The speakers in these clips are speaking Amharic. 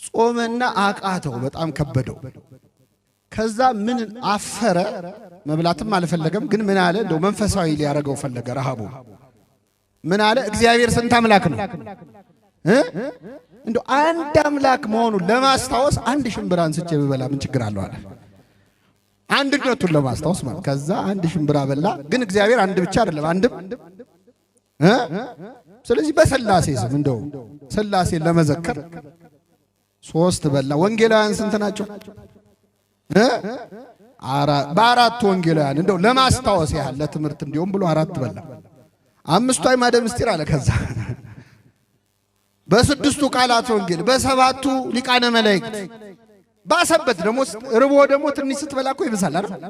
ጾመና አቃተው፣ በጣም ከበደው። ከዛ ምን አፈረ፣ መብላትም አልፈለገም። ግን ምን አለ? እንደው መንፈሳዊ ሊያረገው ፈለገ። ረሃቡ ምን አለ? እግዚአብሔር ስንት አምላክ ነው እ እንደው አንድ አምላክ መሆኑን ለማስታወስ አንድ ሽምብራ አንስቼ ብበላ ምን ችግር አለው አለ። አንድነቱን ለማስታወስ ማለት። ከዛ አንድ ሽምብራ በላ። ግን እግዚአብሔር አንድ ብቻ አይደለም፣ አንድም እ ስለዚህ በስላሴ ስም እንደው ስላሴን ለመዘከር 3 በላ። ወንጌላውያን ስንት ናቸው? እ በአራቱ ወንጌላውያን እንደው ለማስታወስ ያህል ለትምህርት እንዲሁም ብሎ 4 በላ። 5ቱ አዕማደ ምስጢር አለ። ከዛ በ6ቱ ቃላት ወንጌል፣ በ7ቱ ሊቃነ መላእክት ባሰበት። ደግሞ ርቦ ደግሞ ትንሽ ስትበላ እኮ ይብሳል አይደል?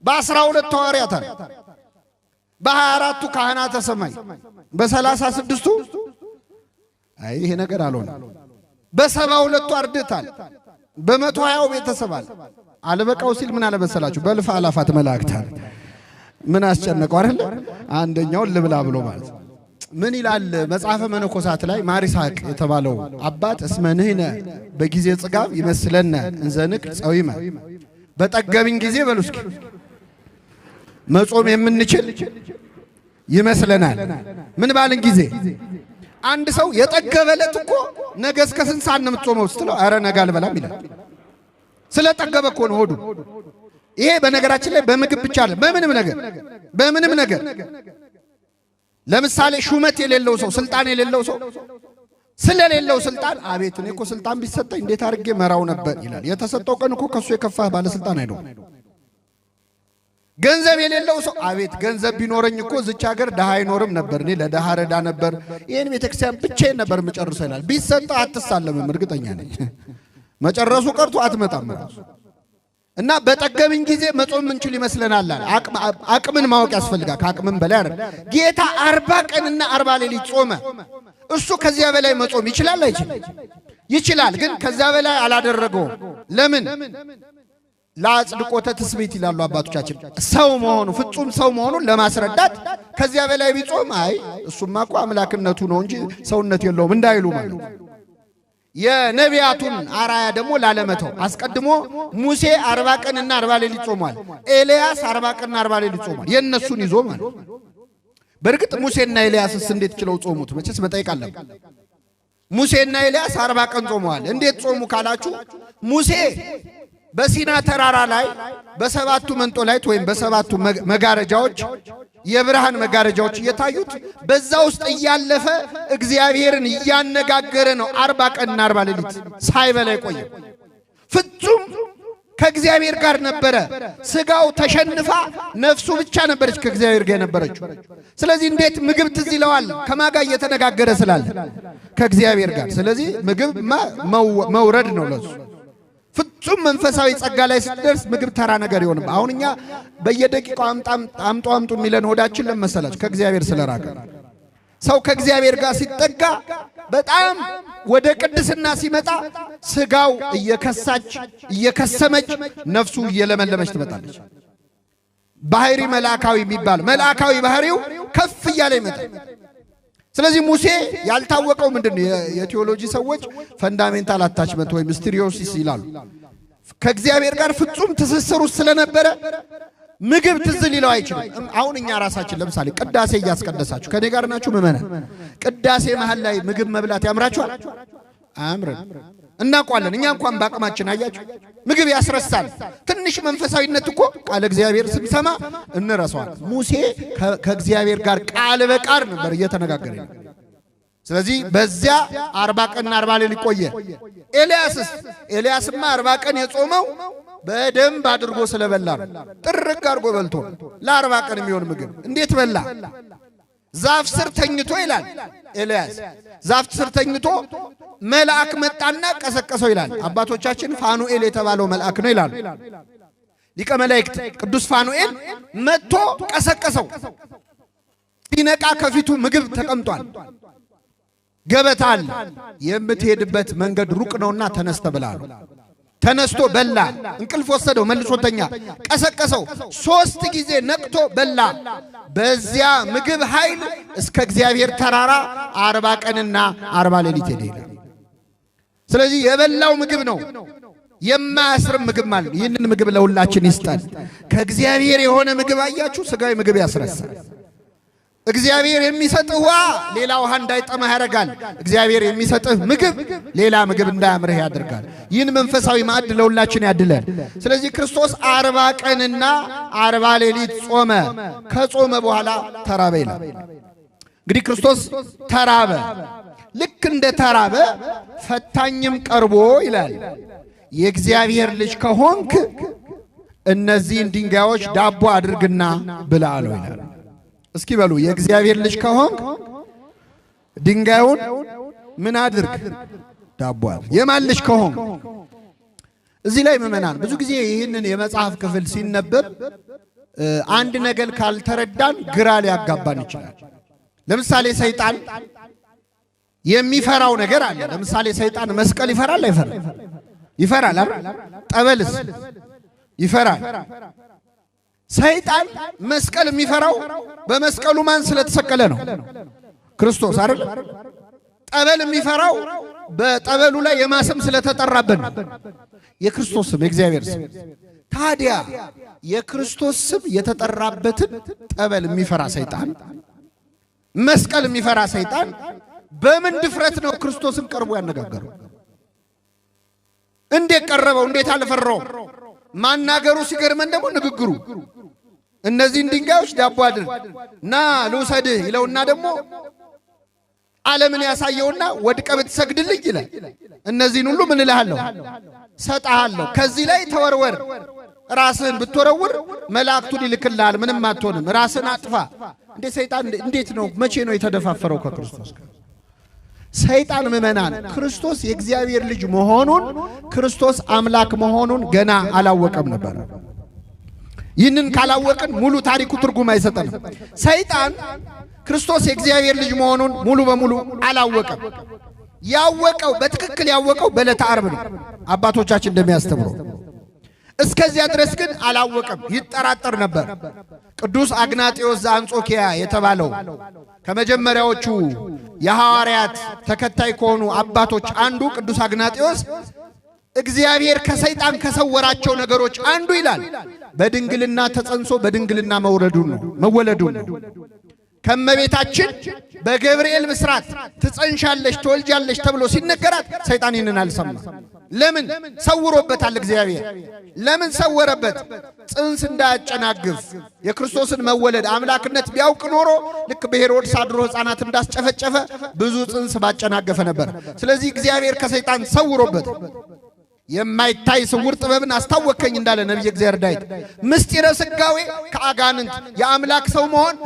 በ12 ሐዋርያት አለ፣ በ24ቱ ካህናተ ሰማይ፣ በ36ቱ አይ ይሄ ነገር አልሆነ፣ በ72ቱ አርድእት አለ፣ በ120ው ቤተሰብ አለ። አልበቃው ሲል ምን አለ መሰላችሁ? በልፍ አላፋት መላእክት አለ። ምን አስጨነቀው አይደል? አንደኛውን ልብላ ብሎ ማለት። ምን ይላል መጽሐፈ መነኮሳት ላይ ማር ይስሐቅ የተባለው አባት? እስመ ንሕነ በጊዜ ጽጋብ ይመስለነ እንዘንክ ጸዊመ። በጠገብን ጊዜ በሉ እስኪ መጾም የምንችል ይመስለናል። ምን ባልን ጊዜ? አንድ ሰው የጠገበለት እኮ ነገ እስከ ስንት ሰዓት ነው የምትጾመው ስትለው፣ ኧረ ነገ አልበላም ይላል። ስለጠገበ እኮ ነው ሆዱ። ይሄ በነገራችን ላይ በምግብ ብቻ አይደለም፣ በምንም ነገር በምንም ነገር። ለምሳሌ ሹመት የሌለው ሰው፣ ስልጣን የሌለው ሰው ስለሌለው ስልጣን አቤት እኔ እኮ ስልጣን ቢሰጠኝ እንዴት አድርጌ መራው ነበር ይላል። የተሰጠው ቀን እኮ ከሱ የከፋ ባለስልጣን አይደለም። ገንዘብ የሌለው ሰው አቤት ገንዘብ ቢኖረኝ እኮ እዚች ሀገር ድሃ አይኖርም ነበር፣ እኔ ለድሃ ረዳ ነበር፣ ይሄን ቤተክርስቲያን ብቻዬን ነበር የምጨርሰው ይላል። ቢሰጥ አትሳለምም፣ እርግጠኛ ነኝ። መጨረሱ ቀርቶ አትመጣም ራሱ። እና በጠገብን ጊዜ መጾም ምንችል ይመስለናል አለ። አቅምን ማወቅ ያስፈልጋል። ከአቅምን በላይ አይደለም። ጌታ 40 ቀንና 40 ሌሊት ጾመ። እሱ ከዚያ በላይ መጾም ይችላል አይችልም? ይችላል፣ ግን ከዚያ በላይ አላደረገውም። ለምን? ለአጽድቆተ ትስብእት ይላሉ አባቶቻችን። ሰው መሆኑ፣ ፍጹም ሰው መሆኑን ለማስረዳት ከዚያ በላይ ቢጾም አይ እሱማ እኮ አምላክነቱ ነው እንጂ ሰውነት የለውም እንዳይሉ ማለት ነው። የነቢያቱን አራያ ደግሞ ላለመተው አስቀድሞ ሙሴ 40 ቀንና 40 ሌሊት ጾሟል። ኤልያስ 40 ቀንና 40 ሌሊት ጾሟል። የእነሱን ይዞ ማለት። በእርግጥ ሙሴና ኤልያስስ እንዴት ችለው ጾሙት? መቼስ መጠየቅ አለብን። ሙሴና ኤልያስ 40 ቀን ጾመዋል። እንዴት ጾሙ ካላችሁ ሙሴ በሲና ተራራ ላይ በሰባቱ መንጦላይት ወይም በሰባቱ መጋረጃዎች፣ የብርሃን መጋረጃዎች እየታዩት በዛ ውስጥ እያለፈ እግዚአብሔርን እያነጋገረ ነው 40 ቀንና 40 ሌሊት ሳይበላ የቆየው። ፍጹም ከእግዚአብሔር ጋር ነበረ። ስጋው ተሸንፋ ነፍሱ ብቻ ነበረች ከእግዚአብሔር ጋር የነበረችው። ስለዚህ እንዴት ምግብ ትዝ ይለዋል? ከማን ጋር እየተነጋገረ ስላለ? ከእግዚአብሔር ጋር። ስለዚህ ምግብ መውረድ ነው ለሱ። ፍጹም መንፈሳዊ ጸጋ ላይ ስትደርስ ምግብ ተራ ነገር ይሆንም። አሁን እኛ በየደቂቃው አምጣ አምጡ አምጡ የሚለን ሆዳችን ለመሰላችሁ ከእግዚአብሔር ስለራቀ። ሰው ከእግዚአብሔር ጋር ሲጠጋ፣ በጣም ወደ ቅድስና ሲመጣ ስጋው እየከሳች እየከሰመች ነፍሱ እየለመለመች ትመጣለች። ባህሪ መልአካዊ የሚባል መልአካዊ ባህሪው ከፍ እያለ ይመጣል። ስለዚህ ሙሴ ያልታወቀው ምንድን ነው? የቴዎሎጂ ሰዎች fundamental attachment ወይም mysterious ይላሉ። ከእግዚአብሔር ጋር ፍጹም ትስስር ውስጥ ስለነበረ ምግብ ትዝ ሊለው አይችልም። አሁን እኛ ራሳችን ለምሳሌ ቅዳሴ እያስቀደሳችሁ ከኔ ጋር ናችሁ ምዕመናን? ቅዳሴ መሃል ላይ ምግብ መብላት ያምራችኋል? አያምርም። እናውቀዋለን። እኛ እንኳን በአቅማችን አያችሁ፣ ምግብ ያስረሳል። ትንሽ መንፈሳዊነት እኮ ቃለ እግዚአብሔር ስንሰማ እንረሳዋል። ሙሴ ከእግዚአብሔር ጋር ቃል በቃል ነበር እየተነጋገረ። ስለዚህ በዚያ 40 ቀንና 40 ሌሊት ቆየ። ኤልያስስ? ኤልያስማ 40 ቀን የጾመው በደንብ አድርጎ ስለበላ ነው። ጥርግ አድርጎ በልቶ ለ40 ቀን የሚሆን ምግብ እንዴት በላ? ዛፍ ስር ተኝቶ ይላል ኤልያስ። ዛፍ ስር ተኝቶ መልአክ መጣና ቀሰቀሰው ይላል። አባቶቻችን ፋኑኤል የተባለው መልአክ ነው ይላሉ። ሊቀ መላእክት ቅዱስ ፋኑኤል መጥቶ ቀሰቀሰው። ሲነቃ ከፊቱ ምግብ ተቀምጧል። ገበታ አለ። የምትሄድበት መንገድ ሩቅ ነውና ተነስተ ብላ አለው። ተነስቶ በላ። እንቅልፍ ወሰደው፣ መልሶ ተኛ። ቀሰቀሰው። 3 ጊዜ ነቅቶ በላ። በዚያ ምግብ ኃይል እስከ እግዚአብሔር ተራራ 40 ቀንና 40 ሌሊት ሄደ ይላል። ስለዚህ የበላው ምግብ ነው የማያስርብ ምግብ ማለት ነው። ይህንን ምግብ ለሁላችን ይስጠን። ከእግዚአብሔር የሆነ ምግብ አያችሁ፣ ስጋዊ ምግብ ያስረሳል። እግዚአብሔር የሚሰጥህ ውሃ ሌላ ውሃ እንዳይጠማህ ያደርጋል። እግዚአብሔር የሚሰጥህ ምግብ ሌላ ምግብ እንዳያምርህ ያደርጋል። ይህን መንፈሳዊ ማዕድ ለሁላችን ያድለን። ስለዚህ ክርስቶስ 40 ቀንና 40 ሌሊት ጾመ። ከጾመ በኋላ ተራበ ይላል። እንግዲህ ክርስቶስ ተራበ። ልክ እንደ ተራበ ፈታኝም ቀርቦ ይላል የእግዚአብሔር ልጅ ከሆንክ እነዚህን ድንጋዮች ዳቦ አድርግና ብላ አለው ይላል። እስኪ በሉ የእግዚአብሔር ልጅ ከሆንክ ድንጋዩን ምን አድርግ? ዳቦ አድርግ። የማን ልጅ ከሆንክ? እዚህ ላይ ምዕመናን ብዙ ጊዜ ይህንን የመጽሐፍ ክፍል ሲነበብ አንድ ነገር ካልተረዳን ግራ ሊያጋባን ይችላል። ለምሳሌ ሰይጣን የሚፈራው ነገር አለ። ለምሳሌ ሰይጣን መስቀል ይፈራል አይፈራም? ይፈራል አይደል? ጠበልስ ይፈራል። ሰይጣን መስቀል የሚፈራው በመስቀሉ ማን ስለተሰቀለ ነው? ክርስቶስ አይደል? ጠበል የሚፈራው በጠበሉ ላይ የማስም ስለተጠራበት ነው። የክርስቶስ ስም የእግዚአብሔር ስም። ታዲያ የክርስቶስ ስም የተጠራበትን ጠበል የሚፈራ ሰይጣን፣ መስቀል የሚፈራ ሰይጣን በምን ድፍረት ነው ክርስቶስን ቀርቦ ያነጋገረው? እንዴት ቀረበው? እንዴት አልፈራውም? ማናገሩ ሲገርመን ደግሞ ንግግሩ እነዚህን ድንጋዮች ዳቦ አድርግ ና ልውሰድህ ይለውና ደግሞ ዓለምን ያሳየውና ወድቀ ብትሰግድልኝ ይላል። እነዚህን ሁሉ ምን እልሃለሁ? ሰጥሃለሁ። ከዚህ ላይ ተወርወር፣ ራስህን ብትወረውር መላእክቱን ይልክልሃል፣ ምንም አትሆንም። ራስህን አጥፋ። እንዴ ሰይጣን እንዴት ነው? መቼ ነው የተደፋፈረው ከክርስቶስ ጋር? ሰይጣን ምዕመናን ክርስቶስ የእግዚአብሔር ልጅ መሆኑን ክርስቶስ አምላክ መሆኑን ገና አላወቀም ነበር። ይህንን ካላወቅን ሙሉ ታሪኩ ትርጉም አይሰጠንም። ሰይጣን ክርስቶስ የእግዚአብሔር ልጅ መሆኑን ሙሉ በሙሉ አላወቀም። ያወቀው በትክክል ያወቀው በዕለተ ዓርብ ነው፣ አባቶቻችን እንደሚያስተምሩ። እስከዚያ ድረስ ግን አላወቀም፣ ይጠራጠር ነበር። ቅዱስ አግናጤዎስ ዘአንጾኪያ የተባለው ከመጀመሪያዎቹ የሐዋርያት ተከታይ ከሆኑ አባቶች አንዱ ቅዱስ አግናጤዎስ እግዚአብሔር ከሰይጣን ከሰወራቸው ነገሮች አንዱ ይላል በድንግልና ተጸንሶ በድንግልና መውረዱን ነው መወለዱን ነው። ከመቤታችን በገብርኤል ብስራት ትጸንሻለሽ ትወልጃለሽ ተብሎ ሲነገራት ሰይጣን ይህንን አልሰማ። ለምን ሰውሮበታል? እግዚአብሔር ለምን ሰወረበት? ጽንስ እንዳያጨናግፍ የክርስቶስን መወለድ አምላክነት ቢያውቅ ኖሮ ልክ በሄሮድስ አድሮ ሕፃናት እንዳስጨፈጨፈ ብዙ ጽንስ ባጨናገፈ ነበር። ስለዚህ እግዚአብሔር ከሰይጣን ሰውሮበት የማይታይ ስውር ጥበብን አስታወከኝ እንዳለ ነቢየ እግዚአብሔር ዳዊት ምስጢረ ሥጋዌ ከአጋንንት የአምላክ ሰው መሆን